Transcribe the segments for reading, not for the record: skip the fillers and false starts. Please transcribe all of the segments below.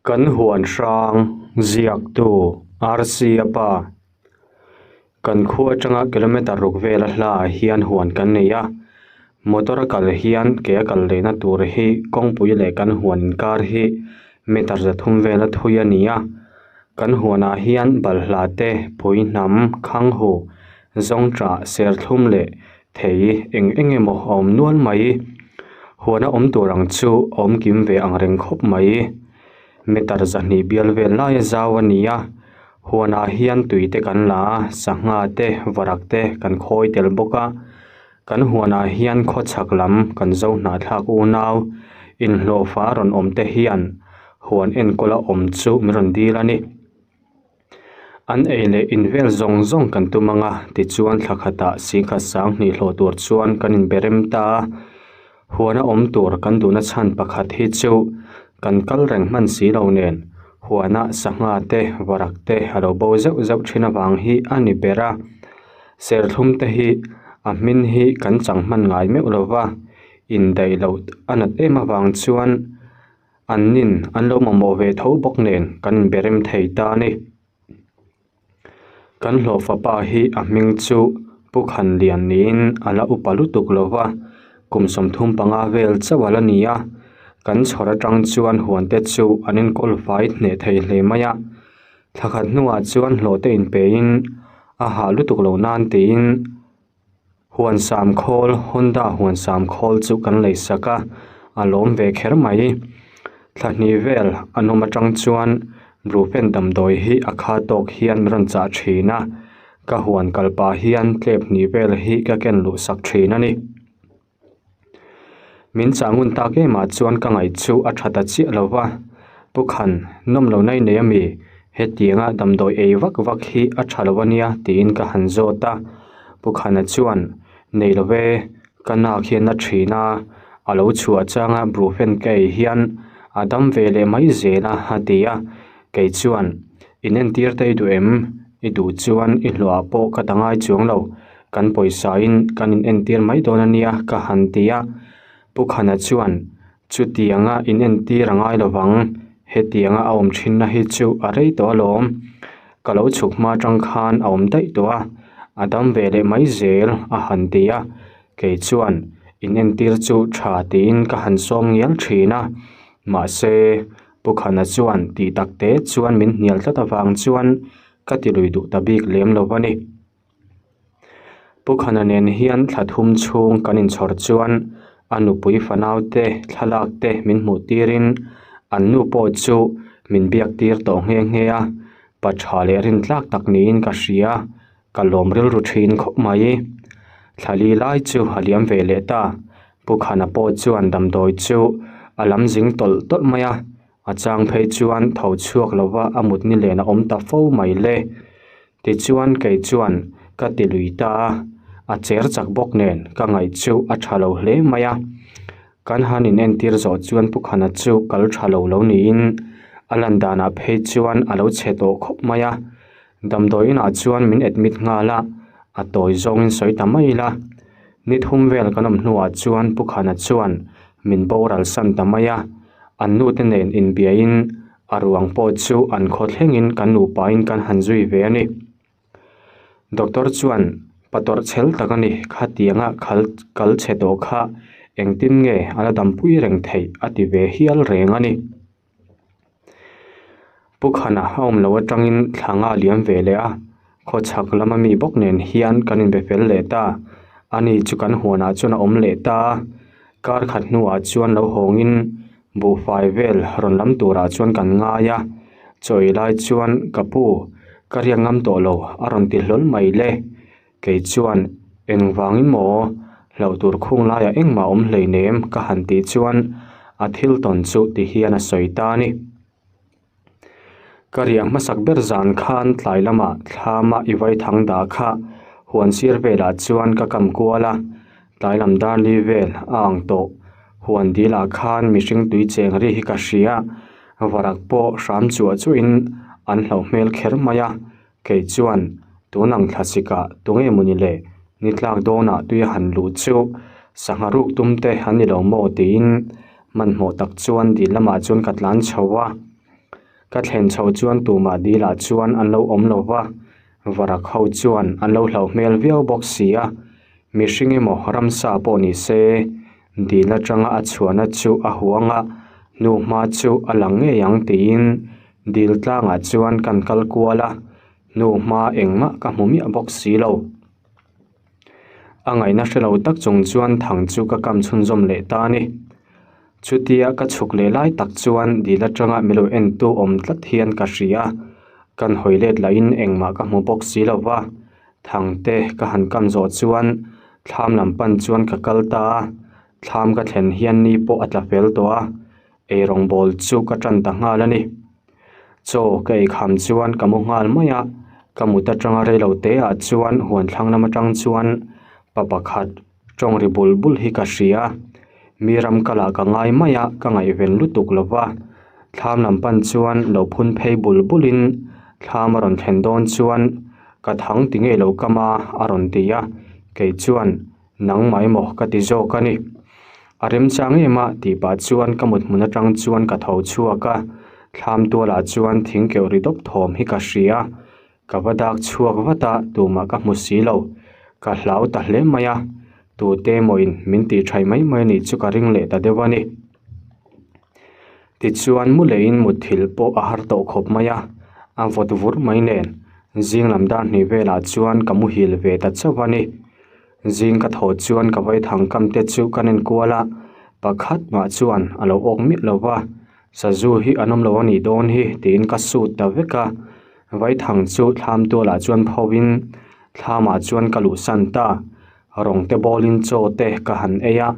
Kan huan hrang ziaktu RC-a pa kan khua atanga kilometer ruk vela hlaah hian huan kan nei a motor a kal hian ke a kal lehna tur hi kawngpui leh kan huan inkar hi meter 300 vela thui a ni a kan huanah hian balhla te pui hnam khanghu zawngṭah serthlum leh thei eng eng emaw a awm nual mai huan a awm tur ang chu a awm kim ve ang reng khawp mai meter 200 bial vel laia zau a ni a huanah hian tui te kan la a sangha te varak te kan khawi tel bawk a kan huanah hian khawchhak lam kan zo hnahthlak unau inhlawhfa rawn awm te hian huan enkawl a awm chu min rawn dil a ni. An ei leh in vel zawng zawng kan tum ang a, tichuan thla khatah singkhat sang hnih hlawh tur chuan kan inbe rem ta a. Huan a awm tur kan duhna chhan pakhat hi chu kan kal reng hman si lo nen huana sangha te varak te a lo bo zeuh zeuh thin avang hi a ni ber a. Serthlum te hi a hmin hi kan chang hman ngai meuh lo va, indaih loh a nat em avang chuan An nin an lo mamawh ve tho bawk nen kan inbe rem thei ta a ni. Kan hlawhfa pa hi a hming chu Pu Khanlian niin a la upa lutuk lo va, kum 35 vel chauh a la ni a. Kan chhawr atang chuan huan te chu an inkawl fai hneh thei hle mai a. Thla khat hnuah chuan hlawh te inpein a hah lutuk lo nan tiin Huan sam khawl, Honda huan sam khawl chu kan lei sak a, a lawm ve kher mai. Thla hnih vel an awm atang chuan Brufen damdawi hi a kha tawk hian min rawn chah thin a, ka huan kal pah hian tlep hnih vel hi ka ken luh sak thin a ni. Min chah ngun tak emah chuan ka ngaih chu a tha ta chiah lo va, Pu Khan, nawm lo nai nei ami? Hetianga damdawi ei vak vak hi a tha lo ania tiin ka han zawt a. Pu Khana chuan, Nei lo ve, ka nak hian a thin a, a lo chhuah changa Brufen ka ei hian a dam ve leh mai zel a a ti a. Kei chuan, Inentir te i duh em? I duh chuan i hluah pawh ka ta ngai chuang lo. Kan pawisain kan in entir mai dawn a nia ka han ti a. Pu Khana chuan, Chutianga in entir a ngai lovang, hetianga a awm thinna hi chu a rei tawh alawm. Ka lo chhuk hma atang khan a awm daih tawh a, a dam ve leh mai zel a han ti a. Kei chuan, In entir chu tha tiin ka han sawm ngial thin a. Mahse, Pu Khana chuan tih tak te chuan min hnial tlat avang chuan ka ti lui duh ta bik lem lo a ni. Pu Khana nen hian thla thum chhung kan inchhawr chuan a nupui fanau te thlalak te min hmuh tirin an nu pawh chu min biak tir tawh nghe nghe a, pa tha leh rintlak tak niin ka hria, ka lawm rilru thin khawp mai. Thla li lai chu a liam ve leh ta, Pu Khana pawh chuan damdawi chu a lam zing tawlh tawlh mai a, a chang phei chuan tho chhuak lova a mut ni len a awm ta fo mai le. Tichuan kei chuan ka ti lui ta a, a cher chak bawk nen ka ngaih chu a tha lo hle mai a. Kan han in entir zawh chuan Pu Khana chu kal tha lo lo niin a lan danah phei chuan a lo chhe tawh khawp mai a. Damdawi inah chuan min admit nghal a, a tawi zawngin sawi ta mai ila. Ni thum vel kan awm hnuah chuan Pu Khana chuan min boral san ta mai a, an nute nen inbiain A ruang pawh chu an khaw thlengin kan nupain kan han zui ve a ni. Doctor chuan, Pa tawrh chhel tak a ni, khatianga khal kal chhe tawh kha engtin nge a la dampui reng theih a ti ve hial reng a ni. Pu Khana a awm lo atangin thla nga liam ve leh a, khawchhak lama mi bawk nen hian kan inbe fel leh ta. Ani chu kan huanah chuan a awm leh ta a, kar khat hnuah chuan lo hawngin Buhfai vel rawn lam turah chuan kan ngai a, chawi lai chuan ka pu ka riak ngam tawh lo a rawn ti hlawl mai le. Kei chuan engvangin maw hlauh tur khung laiah engmah awm hleinem ka han tih chuan a thil tawn chu ti hian a sawi ta a ni. Ka riah hmasak ber zan khan tlai lamah thlama i vaithang dah kha huan sir velah chuan ka kam kual a, tlai lam dar li vel a ang tawh. Huan dilah khan mihring tui cheng ri hi ka hria, varak pawh hram chuah chuahin an hlauh hmel kher mai a, kei chuan tun ang thla sikah tunge mawni le ni tlak dawnah tui a han luh chu sangha ruk tum te an ni lo maw tiin hmanhmawh tak chuan dil lamah chuan ka tlan chho a. Ka thlen chho chuan tumah dilah chuan an lo awm lo va, varak ho chuan an lo hlauh hmel viau bawk si a. Mihring emaw ramsa pawh ni se, dil atanga a chhuahna chu a huang a, hnuhma chu a lang ngei ang tiin dil tlangah chuan kan kal kual a, hnuhma engmah ka hmu miah bawk si lo. A ngaihna hre lo tak chung chuan thang chu ka kam chhunzawm leh ta a ni. Chutia ka chhuk leh lai tak chuan dil atanga mi lo entu awm tlat hian ka hria a, kan hawi let lahin engmah ka hmu bawk si lo va, thang te ka han kam zawh chuan thlam lam pan chuan ka kal ta a, thlam ka thlen hian ni pawh a tla fel tawh a, eirawng bawl chu ka tan ta nghal a ni. Chaw ka ei kham chuan ka mu nghal mai a, ka mut atanga rei lo te ah chuan huan thlang lam atang chuan pa pakhat tawng ri bul bul hi ka hria. Mi ram kal ah ka ngai mai a, ka ngaihven lutuk lo va. Thlam lam pan chuan lo phun phei bul bul in thlam a rawn thlen dawn chuan ka thang ti ngei lo kam a a rawn ti a, kei chuan Nangmah emaw ka ti zawk a ni. A remchang em a tih pah chuan ka mut hmun atang chuan ka tho chhuak a, thlam tualah chuan thing keuh ri dawp thawm hi ka hria. Ka va dak chhuak vat a, tumah ka hmu si lo. Ka hlau ta hle mai a, tute emaw-in min tih thaih mai mai a nih chu ka ring leh ta deuh a ni. Tichuan mu leiin mutthilh pawh a har tawh khawp mai a, a vawt vur mai nen zing lam dar hnih velah chuan ka muhil ve ta chauh a ni. Zing ka thawh chuan ka vaithang kam te chu ka nen kual a, pakhat mah chuan a lo awk miah lo va, sazu hi an awm lo a nih dawn hi tiin ka sut ta vek a, vaithang chu thlam tualah chuan pho in thlamah chuan ka luhsan ta. Rawng te bawlin chaw te ka han ei a,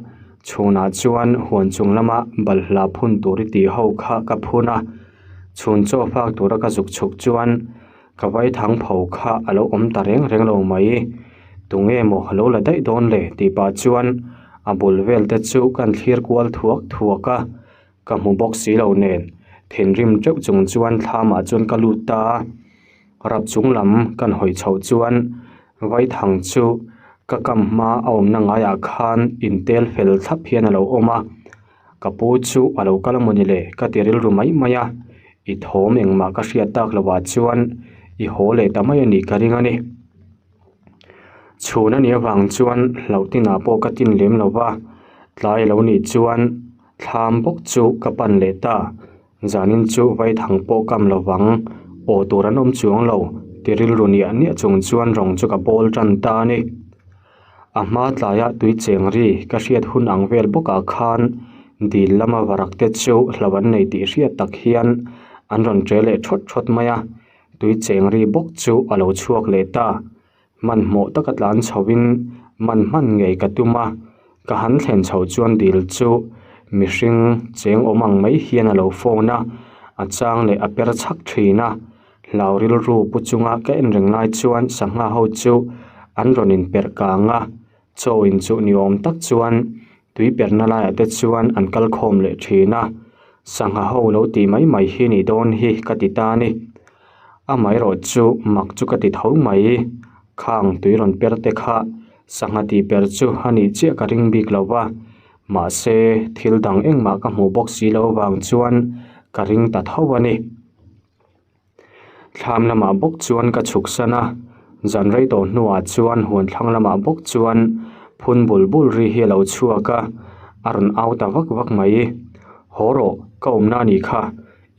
chhunah chuan huan chung lama balhla phun tur i tih ho kha ka phun a, chhun chaw fak tura ka zuk chhuk chuan ka vaithang pho kha a lo awm ta reng reng lo mai. Tunge maw a lo la daih dawn le tih pah chuan a bul vel te chu kan thlir kual thuak thuak a, ka hmu bawk si lo nen thinrim teuh chung chuan thlamah chuan ka lut ta a, rap chung lam kan hawi chhoh chuan Vaithang chu ka kam hma a awmna ngaiah khan intel fel thlap hian a lo awm a, ka pu chu a lo kal a mawni le ka ti rilru mai mai a, i thawm engmah ka hriat tak lovah chuan i haw leh ta mai a nih ka ring a ni. Chhun a nih avang chuan hlauh tinah pawh ka tin lem lo va, tlai a lo nih chuan thlam bawk chu ka pan leh ta. Zanin chu vaithang pawh kam lo vang, aw tur an awm chuang lo, ti rilru niah niah chung chuan rawng chu ka bawl tan ta a ni. A hma tlaia tui cheng ri ka hriat hun ang vel bawkah khan dil lama varak te chu hlo an nei tih hriat tak hian an rawn ṭe leh ṭhawt ṭhawt mai a, tui cheng ri bawk chu a lo chhuak leh ta. Hmanhmawh taka tlan chhoin man hman ngei ka tum a, ka han thlen chho chuan dil chu mihring cheng awm ang mai hian a lo phone a, a chang leh a per chhak thin a. Hlau rilru pu chunga ka en reng lai chuan sangha ho chu an rawn inperh kang a, chaw inchuh ni awm tak chuan tui perhna laiah te chuan an kal khawm leh thin a, sangha ho lo tih mai mai hi nih dawn hi ka ti ta a ni. Amaherawh chu mak chu ka ti tho mai, khang tui rawn per te kha sangha tih per chu a nih chiah ka ring bik lo va, mahse thil dang engmah ka hmuh bawk si lo avang chuan ka ring ta tho a ni. Thlam lamah bawk chuan ka chhuk san a, zan rei tawh hnuah chuan huan thlang lamah bawk chuan phun bul bul ri hi a lo chhuak a, a rawn au ta vak vak mai. Haw rawh, ka awmna a nih kha,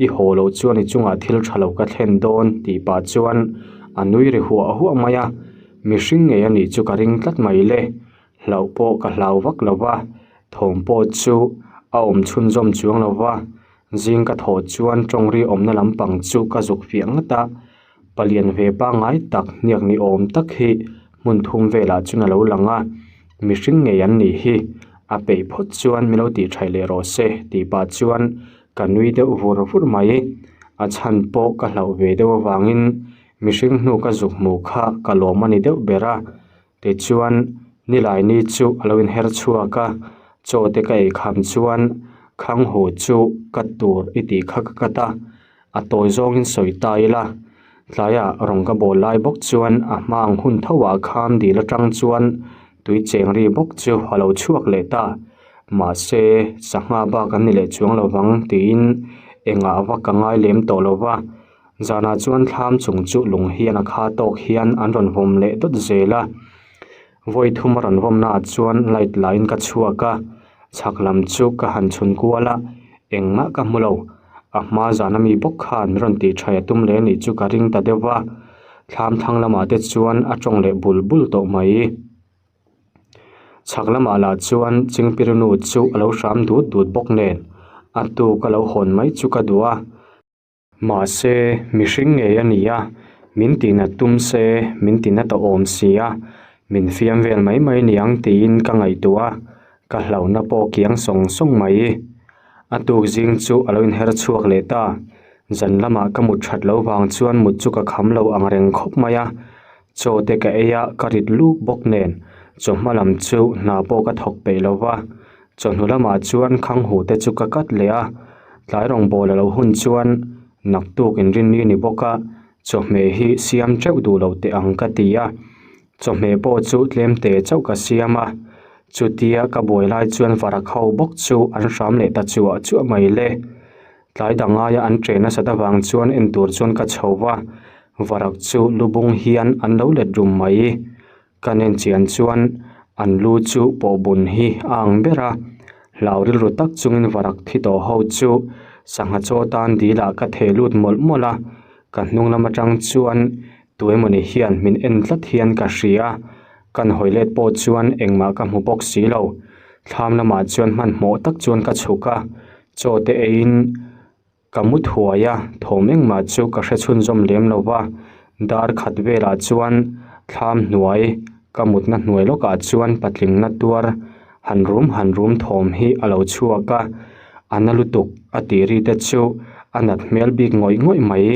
I haw loh chuan i chungah thil tha lo ka thlen dawn tih pah chuan a nui ri huah huah mai a, mihring ngei a nih chu ka ring tlat mai le. Hlauh pawh ka hlau vak lo va, thawm pawh chu a awm chhunzawm chuang lo va, zing ka thawh chuan tawngri awmna lampang chu ka zuk fiah ngat a, palian ve pangngai tak hniak ni awm tak hi hmun thum velah chuan a lo lang a, mihring ngei an nih hi, a peih phawt chuan min lo tih thaih leh rawh se tih pah chuan ka nui deuh vur vur mai, a chhan pawh ka hlauh ve deuh avangin mihring hnu ka zuk hmuh kha ka lawm a ni deuh ber a, tichuan nilai ni chu a lo inher chhuak a, chaw te ka ei kham chuan khang hu chu ka tur i tih kha ka cut a, a tawi zawngin sawi ta ila, tlaiah rawng ka bawl lai bawk chuan a hma ang hun tho ah khan dil atang chuan tui cheng ri bawk chu a lo chhuak leh ta, mahse sangha bak an ni leh chuang lo vang tiin. Engah vak ka ngai lem tawh lo va, zanah chuan thlam chung chu lung hian a kha tawk hian an rawn vawm leh dawt zel a. Vawi thum a rawn vawm naah chuan light lain ka chhuak a, chhak lam chu ka han chhun kual a, engmah ka hmu lo. A hma zan ami bawk khan min rawn tih thaih a tum leh anih chu ka ring ta deuh va, thlam thlang lamah te chuan a tawng leh bul bul tawh mai. Chhak lamah lah chuan Chingpirinu chu a lo hram dut dut bawk nen a tuk a lo hawn mai chu ka duh a. Mahse, mihring ngei a ni a, min tihnat tum se min tina ta awm si a, min fiam vel mai mai niang tiin ka ngaihtuah a, ka hlauhna pawh kiang sawng sawng mai. A tuk zing chu a lo inher chhuak leh ta, zan lamah ka mut that loh vang chuan mut chu ka kham lo ang reng khawp mai a. Chaw te ka ei a, ka rit luk bawk nen chawhma lam chu hna pawh ka thawk peih lo va, chawhnu lamah chuan khanghu te chu ka kat leh a, tlai rawngbâwl a lo hun chuan naktuk inrinni ni bawk a, chawhmeh hi siam teuh duh lo teh ang ka ti a, chawhmeh pawh chu tlem te chauh ka siam a, chutia ka buai lai chuan varak ho bawk chu an hram leh ta chuah chuah mai le. Tlai dang aia an ṭe nasat avang chuan en tur chuan ka chho va, varak chu lu bung hian an lo let rum mai. Ka nen chian chuan an lu chu pawh bun hi a ang ber a, hlau rilru tak chungin varak thi tawh ho chu sangha chaw tan dilah ka theh lut mawlh mawlh a, ka hnung lam atang chuan tuemawni hian min en tlat hian ka hria. Kan hawi let pawh chuan engmah ka hmu bawk si lo. Thlam lamah chuan hmanhmawh tak chuan ka chhuk a, Chaw te eiin ka mu thuai a, thawm engmah chu ka hre chhunzawm lem lo va, dar khat velah chuan thlam hnuai ka mutna hnuai lawkah chuan patling na tuar han rum han rum thawm hi a lo chhuak a, a na lutuk a tih ri te chu a nat hmel bik ngawih ngawih mai.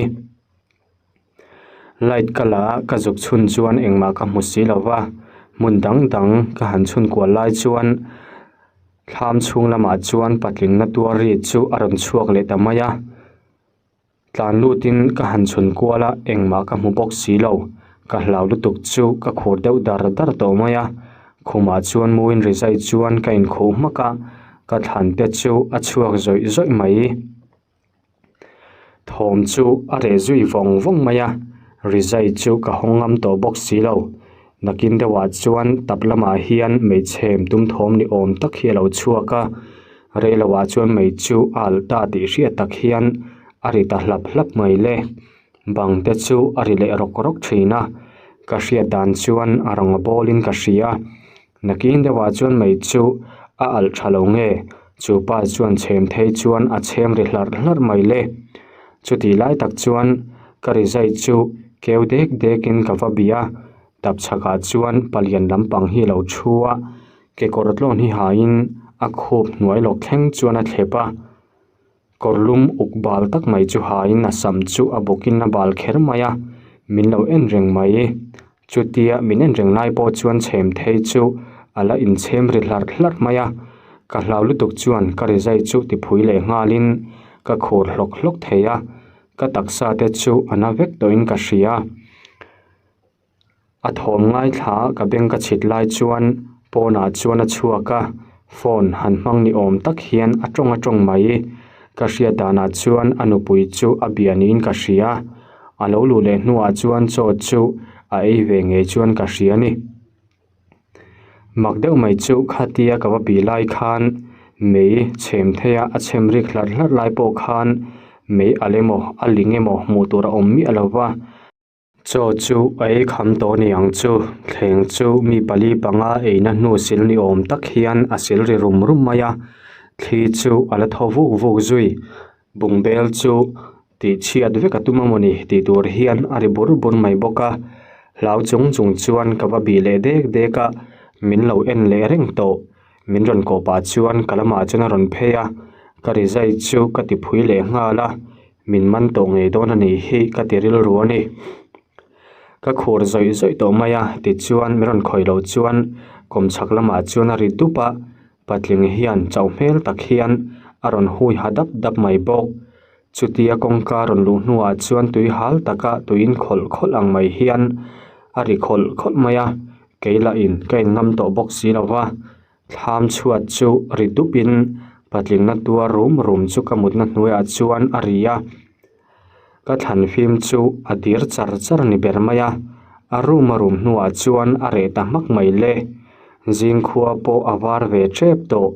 Light ka la a ka zuk chhun chuan engmah ka hmu si lo va, hmun dang dang ka han chhun kual lai chuan thlam chhung lamah chuan patling na tuar ri chu a rawn chhuak leh ta mai a, tlan lutin ka han chhun kual a engmah ka hmu bawk si lo, ka hlau lutuk chu ka khur deuh dar dar tawh mai a, khumah chuan muin rizai chuan ka inkhuh hmak a, ka thlan te chu a chhuak zawih zawih mai. Thawm chu a reh zui vawng vawng mai a, rizai chu ka hawng ngam tawh bawk si lo. Nakin deuhah chuan tap lamah hian hmeichhem tum thawm ni awm tak hi a lo chhuak a, reiloah chuan mei chu a alh ta tih hriat tak hian a ri ta hlap hlap mai le. Bang te chu a ri leh rawk rawk thin a, ka hriat dan chuan a rawng a bawlin ka hria. Nakin deuhah chuan mei chu a alh tha lo nge? Chu pa chuan chhem thei chuan a chhem ri hlarh hlarh mai le. Chutih lai tak chuan ka rizai chu keu dek dekin ka va bia. Tap chhakah chuan palian lampang hi a lo thu a, kekawr tlawn hi hain a khup hnuai lawk thleng chuan a thlep a. Kawr lum uk bal tak mai chu hain a sam chu a bawkin a bal kher mai a, min lo en reng mai. Chutia min en reng lai pawh chuan chhem thei chu a la inchhem ri hlarh hlarh mai a, ka hlau lutuk chuan ka rizai chu tiphui leh nghalin ka khur hlawk hlawk thei a, ka taksa te chu a na vek tawhin ka hria. A thawm ngaithla ka beng ka chhit lai chuan pawnah chuan a chhuak a, phone han hmang ni awm tak hian a tawng a tawng mai. Ka hriat danah chuan a nupui chu a bia niin ka hria. A lo luh leh hnuah chuan chaw chu a ei ve ngei chuan ka hria a ni. Mak deuh mai chu khatia ka va bih lai khan mei chhem thei a, a chhem rik hlarh hlarh lai pawh khan mei alh emaw a ling emaw hmuh tur a awm miah lo va. Chaw chu a ei kham tawh ni ang chu, thleng chu mi pali panga eina hnu sil ni awm tak hian a sil ri rum rum mai a, thli chu a la thaw vuk vuk zui. Bungbel chu tih chhiat vek a tum amawni tih tur hian a ri bur bur mai bawk a, hlau chung chung chuan ka va bih leh dek dek a, min lo en leh reng tawh. Min rawn kawh pah chuan ka lamah chuan a rawn phei a, ka rizai chu ka ti phui leh nghal a. Min man tawh ngei dawn a nih hi ka ti rilru a ni. Ka khur zawih zawih tawh mai a tichuan min rawn khawih loh chuan kawmchhak lamah chuan a ri dup a, patling hian chauh hmel tak hian a rawn hui ha dap dap mai bawk. Chutia kawngka rawn luh hnuah chuan tui hal taka tui in khawlh khawlh ang mai hian a ri khawlh khawlh mai a, kei lah in ka in ngam tawh bawk si lo va. Thlam chhuat chu ri dupin. Patlingna tuar rum rum chu ka mutna hnuaiah chuan a ri a. Ka thlan fim chu a dir char char ni ber mai a, a room a room hnuah chuan a reh ta hmak mai le. Zingkhua pawh a var ve tep tawh.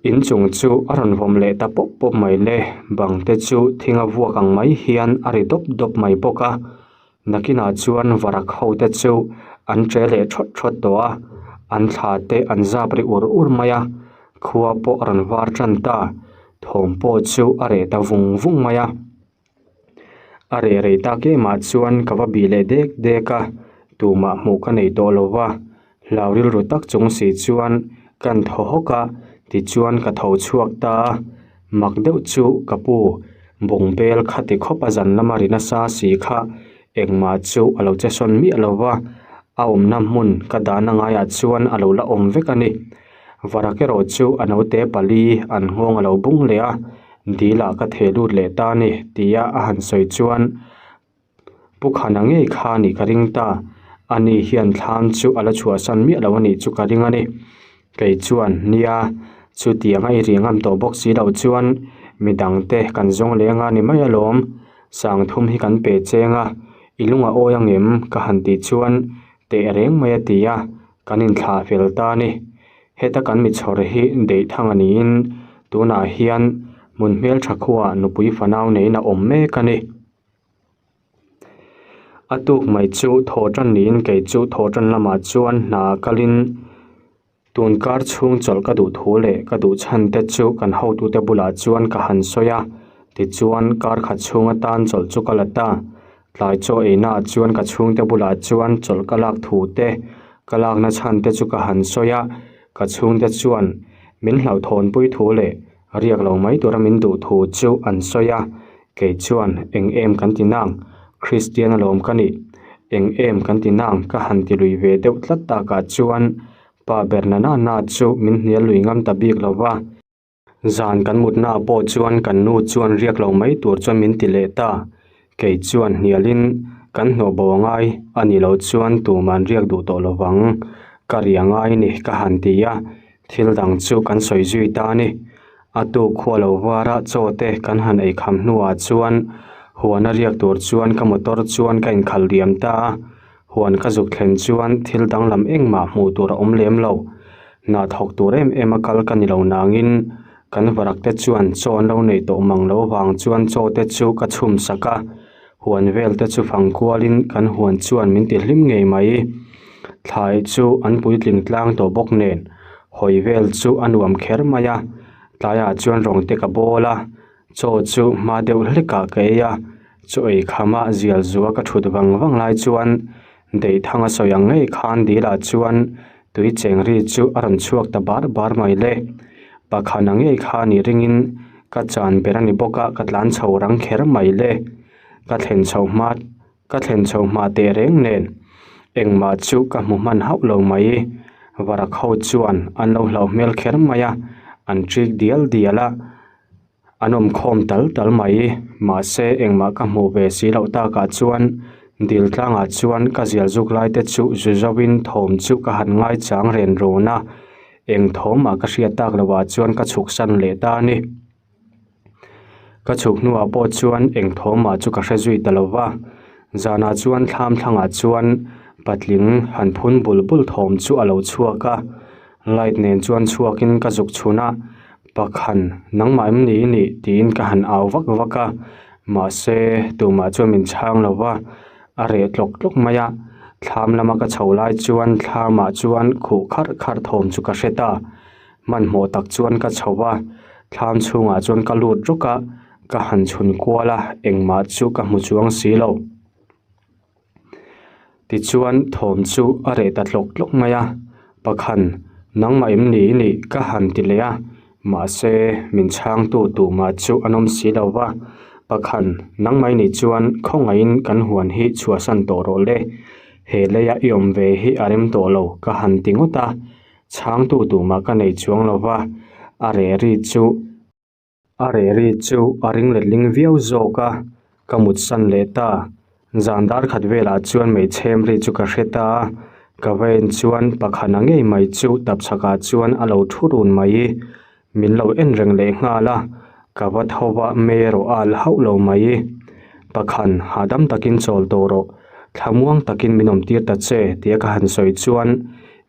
Inchung chu a rawn vawm leh ta pawp pawp mai le. Bang te chu thing a vuak ang mai hian a ri dawp dawp mai bawk a. Nakinah chuan varak ho te chu an che leh thawt thawt tawh a, an thla te an zap ri ur ur mai a, khua pawh a rawn var tan ta, thawm pawh chu a reh ta vung vung mai a. A reh rei tak emah chuan ka va bih leh dek dek a, tumah hmuh ka nei tawh lo va, hlau rilru tak chung si chuan kan thaw hawk a, tichuan ka tho chhuak ta a, mak deuh chu ka pu bungbel khati khawp a zan lama ri nasa si kha engmah chu a lo che sawn miah lo va, a awmna hmun ka dahna ngaiah chuan a lo la awm vek a ni. Varak erawh chu a naute pali an nghawng a lo bung leh a, dil ah ka theh lut leh ta a ni tia a han sawi chuan Pu Khana ngei kha nih ka ring ta, ani hian thlam chu a la chhuahsan miah lo a nih chu ka ring a ni. Kei chuan, Nia, chutiang a i ri ngam tawh bawk si loh chuan midangte kan zawng leng a ni mai alawm, Sangthum hi kan pe cheng a, i lung a awi angem? ka han tih chuan teh reng mai a ti a, kan inthlah fel ta a ni. Heta kan mi chhawr hi deih thang a niin tunah hian hmun hmeltha khuaah nupui fanau neiin a awm mek a ni. A tuk mai chu thaw tan niin kei chu thaw tan lamah chuan hna kalin tun kar chhung chawlh ka duh thu leh ka duh chhan te chu kan hotute bulah chuan ka han sawi a tichuan kar khat chhung atan chawlh chu ka la ta. Tlai chaw einaah chuan ka chhungte bulah chuan chawlh ka lak thu te ka lakna chhan te chu ka han sawi a ka chhungte chuan min hlauhthawnpui thu leh Riak lo mai tura min duh thu chu an sawi a, kei chuan eng em kan ti nang, Kristian alawm ka nih, eng em kan ti nang ka han ti lui ve deuh tlat takah chuan pa ber na na na chu min hnial lui ngam ta bik lo va. Zan kan mutnaah pawh chuan kan nu chuan riak lo mai tur chuan min ti leh ta, kei chuan hnialin kan hnawh bo angai a nih loh chuan tuman riak duh tawh lo vang, ka ri angai ni ka han ti a, Thil dang chu kan sawi zui ta a ni. A tuk khua lo vara chaw te kan han ei kham hnuah chuan huan a riak tur chuan ka motor chuan ka inkhal diam ta a. Huan ka zuk thlen chuan thil danglam engmah hmuh tur a awm lem lo. Hna thawk tur em em a kal ka ni lo nangin kan varak te chuan chaw an lo nei tawh mang lo vang chuan chaw te chu ka chhum sak a. Huan vel te chu fang kualin kan huan chuan min ti hlim ngei mai. Thlai chu an puitling tlang tawh bawk nen hawi vel chu a nuam kher mai a. Tlaiah chuan rawng te ka bawl a, chaw chu hma deuh hlekah ka ei a, chaw ei khama zial zua ka thut vang vang lai chuan Deithanga sawi ang ngei khan dilah chuan tui cheng ri chu a rawn chhuak ta bar bar mai le. Pakhana ngei kha nih ringin ka chan ber a ni bawk a, ka tlan chho rang kher mai le. Ka thlen chho hma ka thlen chho hma teh reng nen engmah chu ka hmu hman hauh lo mai. Varak ho chuan an lo hlauh hmel kher mai a, an ṭik dial dial a. An awm khawm tal tal mai, mahse engmah ka hmuh ve si loh takah chuan dil tlangah chuan ka zial zuk lai te chu zu zauhin thawm chu ka han ngaichang ren run a, eng thawmah ka hriat tak lohah chuan ka chhuk san leh ta a ni. Ka chhuk hnuah pawh chuan eng thawmah chu ka hre zui ta lo va, zanah chuan thlam thlangah chuan patling han phun bul bul thawm chu a lo chhuak a, light nen chuan chhuakin ka zuk chhun a. Pakhan, nangmah em ni i nih? tiin ka han au vak vak a, mahse tumah chuan min chhang lo va, a reh tlawk tlawk mai a. Thlam lama ka chho lai chuan thlamah chuan khuh kharh kharh thawm chu ka hre ta. Hmanhmawh tak chuan ka chho va, thlam chhungah chuan ka lut rawk a, ka han chhun kual a, engmah chu ka hmu chuang si lo. Tichuan thawm chu a reh ta tlawk tlawk mai a, Pakhan, nangmah em ni i nih? ka han ti leh a, mahse min chhangtu tumah chu an awm si lo va, Pakhan, nangmah i nih chuan khawngaihin kan huan hi chhuahsan tawh rawh le, he leia i awm ve hi a rem tawh lo ka han ti ngawt a, chhangtu tumah ka nei chuang lo va, a reh ri chu. A reh ri chu a ring letling viau zawk a, ka mut san leh ta. Zan dar khat velah chuan hmeichhem ri chu ka hre ta a, ka va en chuan pakhana ngei mai chu tapchhakah chuan a lo thu run mai. Min lo en reng leh nghal a, ka va tho va mei erawh a al hauh lo mai. Pakhan, hahdam takin chawl tawh rawh, thlamuang takin min awm tir ta che tia ka han sawi chuan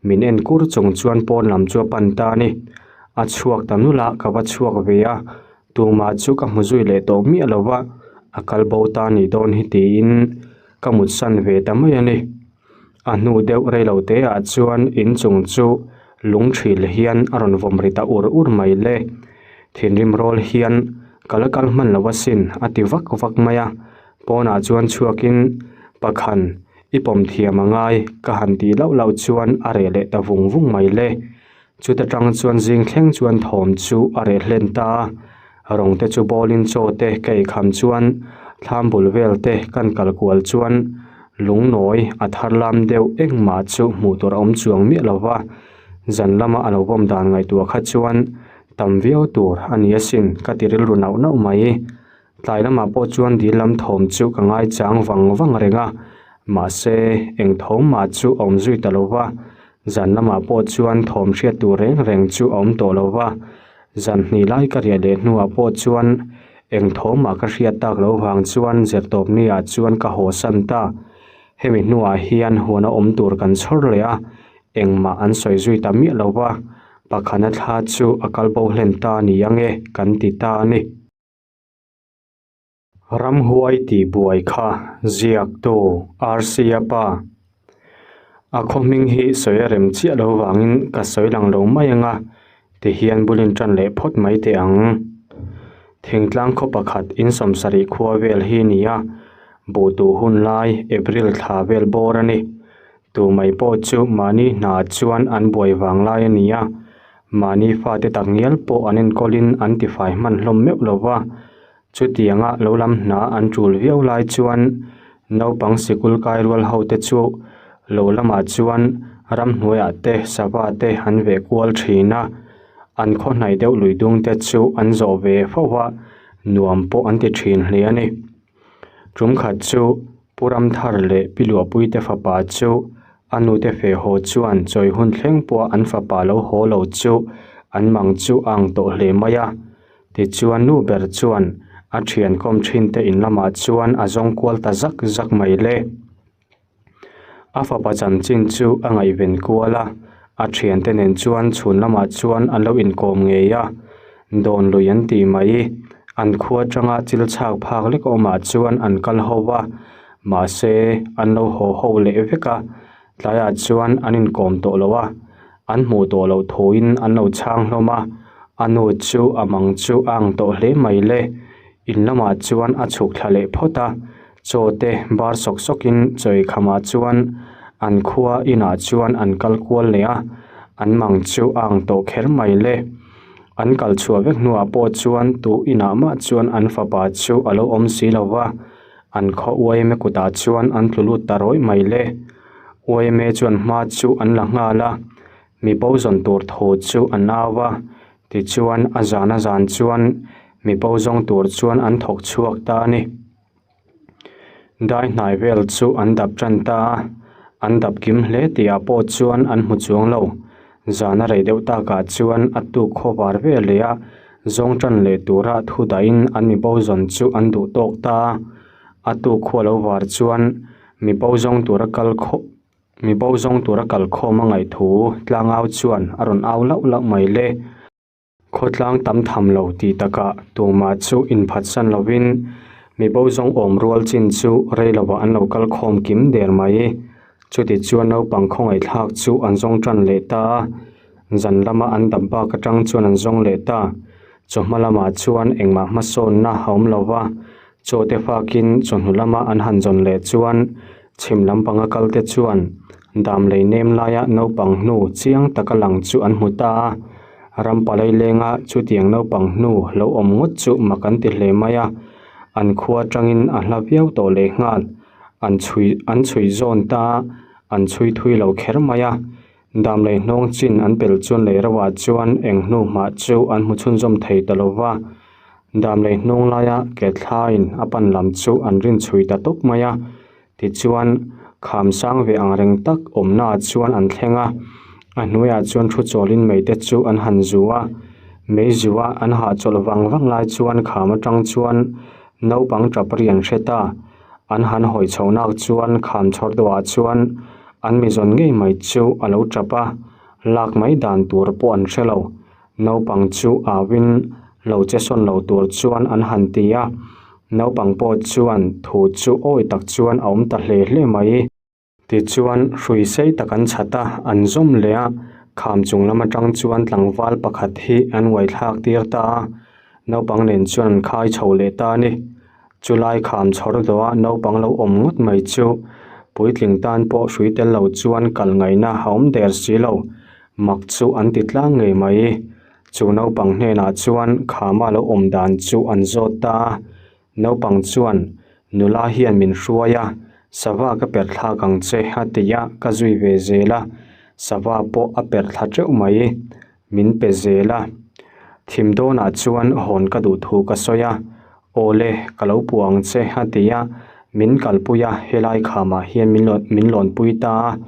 min en kur chung chuan pawn lam chu a pan ta a ni. A chhuak ta nulh a, ka va chhuak ve a, tumah chu ka hmu zui leh tawh miah lo va, a kal bo ta nih dawn hi tiin ka mutsan ve ta mai a ni. A hnu deuh rei lo te ah chuan in chung chu lung thil hian a rawn vawm ri ta ur ur mai le. Thinrim rawl hian ka la kal hman lo asin a ti vak vak mai a. Pawnah chuan chhuakin pakhan i pawm thiam a ngai ka han tih lauh lauh chuan a reh leh ta vung vung mai le. Chuta tang chuan zing thleng chuan thawm chu a reh hlen ta a. Rawng te chu bawlin chaw te ka eikham chuan thlam bul vel te kan kal kual chuan lungnawi a thar lam deuh engmah chu hmuh tur a awm chuang miah lo va. Zan lama a lo vawm dan ngaihtuah kha chuan tam viau tur a ni asin ka ti rilru nauh nauh mai. Tlai lamah pawh chuan dil lam thawm chu ka ngaichang vang vang reng a, mahse eng thawm mah chu a awm zui ta lo va, zan lamah pawh chuan thawm hriat tur reng reng chu a awm tawh lo va, zan hnih lai ka riah leh hnuah pawh chuan eng thawm mah ka hriat tak lo vang chuan zirtawp niah chuan ka haw san ta. Hemi hnuah hian huan a awm tur kan chhawr leh a, engmah an sawi zui ta miah lo va, pakhana thla chu a kal bo hlen ta ni ange kan ti ta a ni. Ramhuai tih buai kha ziaktu Rc-a pa. A khaw hming hi sawi a rem chiah lo vangin ka sawi lang lo mai anga tihian bulin tan leh phawt mai teh ang. Thingtlang khaw pakhat in sawmsarih khua vel hi ni a, buhtuh hun lai April thla vel bawr a ni. Tu mai pawh chu mahni hna chuan an buai vang lai a ni a, mahni fate tak ngial pawh an enkawlin an tifai hman hlawm meuh lo va. Chutianga lo lam hna an tul viau lai chuan naupang sikul kai rual ho te chu lo lamah chuan ramhnuaiah te sava te an veh kual thin a, an khaw hnaih deuh lui dung te chu an zawh ve fo va, nuam pawh an ti thin hle a ni. Tum khat chu Pu Ramthar leh Pi Luahpuite fapa chu a nute feh haw chuan chawi hun thleng pawha an fapa lo haw lo chu an mang chu a ang tawh hle mai a. Tichuan nu ber chuan a thian kawm thinte in lamah chuan a zawng kual ta zak zak mai le. A fapa chanchin chu a ngaihven kual a, a thiante nen chuan chhun lamah chuan an lo inkawm ngei a, dawn lui an tih mai. An khua atanga chil chhak phak lek awmah chuan an kal ho va, mahse an lo haw ho leh vek a, tlaiah chuan an inkawm tawh lo a, an hmuh tawh loh thuin an lo chhang hlawm a, a nu chu a mang chu a ang tawh hle mai le. In lamah chuan a chhuk thla leh phawt a, Chaw te bar sawk sawk in chawi khamah chuan an khua inah chuan an kal kual leh a, an mang chu a ang tawh kher mai le. An kal chhuah vek hnuah pawh chuan tu inah mah chuan an fapa chu a lo awm si lo va, an khaw uaime kutah chuan an tlu lut ta rawih mai le. Uaime chuan hma chu an la nghal a, mi bo zawn tur thu chu an au a, tichuan a zan a zan chuan mi bo zawng tur chuan an thawk chhuak ta a ni. Dai hnai vel chu an dap tan ta a, an dap kim hle tih ah pawh chuan an hmu chuang lo. Zan a rei deuh takah chuan a tuk khaw var ve leh a, zawng tan leh tura thu dahin an mi bo zawn chu an duh tawk ta a. A tuk khua lo var chuan mi bo zawng tura kal khawh mi bo zawng tura kal khawm a ngaih thu tlangau chuan a rawn au lauh lauh mai le. Khawtlang tam tham lo tih takah tumah chu inphatsan lovin mi bo zawng awm rual chin chu rei lovah an lo kal khawm kim der mai. Chuti chuan naupang khawngaihthlak chu an zawng tan leh ta a, zan lama an dap bak atang chuan an zawng leh ta. Chawhma lamah chuan engmah hmasawnna a awm lo va, chaw te fakin chawhnu lama an han zawn leh chuan chhim lampanga kalte chuan dam lei nem laia naupang hnu chiang taka lang chu an hmu ta a. Ram palai lenga chutiang naupang hnu lo awm ngawt chu mak an ti hle mai a, an khua atangin a hla viau tawh leh nghal. An chhui an chhui zawn ta a, an chhui thui lo kher mai a. Dam lei hnawng chin an pel chuan lei rauah chuan eng hnu hmah chu an hmu chhunzawm thei ta lo va. Dam lei hnawng laia ke thlaiin a pan lam chu an rin chhui ta tawp mai a. Tichuan, kham sang ve ang reng tak awmnaah chuan an thleng a, a hnuaiah chuan thu chawlin mei te chu an han zu a. Meizua an hahchawlh vang vang lai chuan kham atang chuan naupang tap ri an hre ta. An han hawi chho nak chuan kham chhawr deuhah chuan an mi zawn ngei mai chu a lo tap a, lak mai dan tur pawh an hre lo. Naupang chu auin lo che sawn lo tur chuan an han ti a, naupang pawh chuan thu chu awi tak chuan a awm ta hle hle mai. Tichuan, hrui sei tak an chhat a, an zawm leh a, kham chung lam atang chuan tlangval pakhat hi an uaithlak tir ta a, naupang nen chuan an khai chho leh ta a ni. Chulai kham chhawr dawh a naupang lo awm ngawt mai chu puitling tan pawh hrui tel lo chuan kal ngaihna a awm der si lo, mak chu an ti tlang ngei mai. Chu naupang hnenah chuan khama lo awm dan chu an zawt ta a, Naupang chuan, Nula hian min hruai a, sava ka perh thlak ang che a ti a, ka zui ve zel a, sava pawh a perh thla teuh mai, min pe zel a. Thim dawnah chuan hawn ka duh thu ka sawi a, Awle, ka lo puah ang che a ti a, min kalpui a, helai khamah hian min lawn min lawnpui ta a,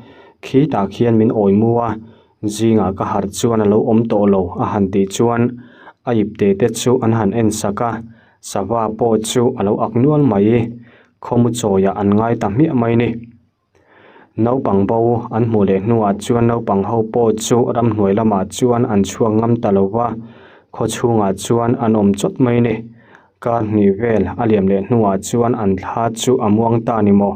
khitah khian min awi mu a, Zingah ka harh chuan a lo awm tawh lo a han tih chuan a ipte te chu an han en sak a, sava pawh chu a lo ak nual mai. Khawmu chawiah an ngai ta hmiah mai ni. Naupang bo an hmuh leh hnuah chuan naupang ho pawh chu ramhnuai lamah chuan an chhuak ngam ta lo va, khaw chhungah chuan an awm chawt mai ni. Kar hnih vel a liam leh hnuah chuan an thla chu a muang ta ni maw?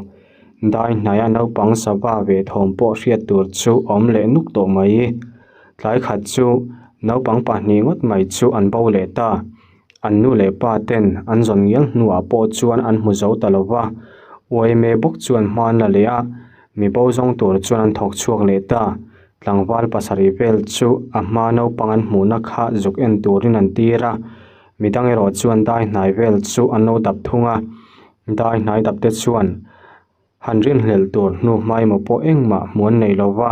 Dai hnaia naupang sava ve thawm pawh hriat tur chu a awm leh nuk tawh mai. Tlai khat chu naupang pahnih ngawt mai chu an bo leh ta. An nu leh pa ten an zawn ngial hnuah pawh chuan an hmu zo ta lo va. Uaime bawk chuan hma an la leh a, mi bo zawng tur chuan an thawk chhuak leh ta. Tlangval pasarih vel chu a hma naupang an hmuhna kha zuk en turin an tir a. Midang erawh chuan dai hnai vel chu an lo dap thung a, dai hnai dap te chuan han rinhlelh tur hnu hma emaw pawh engmah hmu an nei lo va,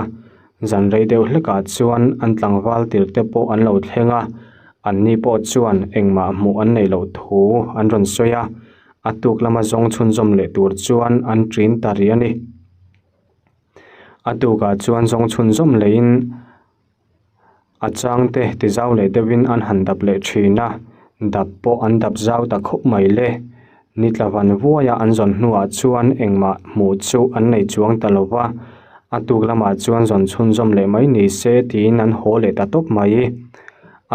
zan rei deuh hlekah chuan an tlangval tir te pawh an lo thleng a, anni pawh chuan engmah hmuh an neih loh thu an rawn sawi a, a tuk lama zawng chhunzawm leh tur chuan an ṭin ta rih a ni. A tukah chuan zawng chhunzawm lehin. A changte ti zau leh deuhin an han dap leh thin a, dap pawh an dap zau ta khawp mai le. Ni tla van vuaia an zawn hnuah chuan engmah hmuh chu an nei chuang ta lo va, a tuk lamah chuan zawn chhunzawm leh mai ni se tiin an haw leh ta tawp mai.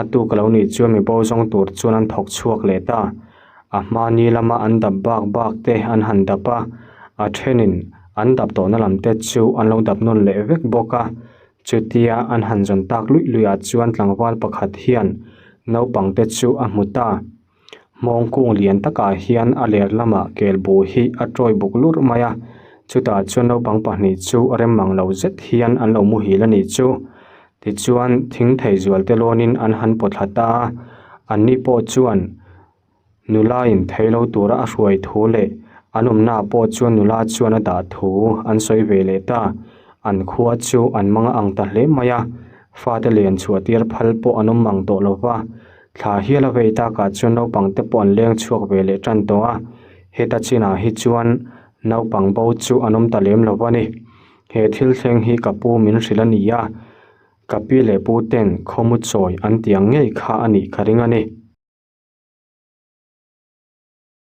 A tuk lo nih chuan mi bo zawng tur chuan an thawk chhuak leh ta. A hma ni lama an dap bak bak te an han dap a, a thenin an dap tawhna lam te chu an lo dap nawn leh vek bawk a. Chutia an han zawn tak luih luihah chuan tlangval pakhat hian naupang te chu a hmu ta. Hmawng kung lian takah hian a ler lamah kel bu hi a tawi buk lurh mai a, chutah chuan naupang pahnih chu rem mang lo zet hian an lo muhil a nih chu. Tichuan thing thei zual te lawnin an han pawt thla ta a, anni pawh chuan Nula in thei lo tura a hruai thu leh an awmna pawh chuan nula chuan a dah thu an sawi ve leh ta. An khua chu an mang a ang ta hle mai a, fate lian chhuah tir phal pawh an awm mang tawh lo va. Thla hial a vei takah chuan naupang te pawh an leng chhuak ve leh tan tawh a, heta chinah hi chuan naupang bo chu an awm ta lem lo va ni. He thil thleng hi ka pu min hrilh a ni a, ka pi leh pu ten khawmu chawi an ti ang ngei kha a nih ka ring a ni.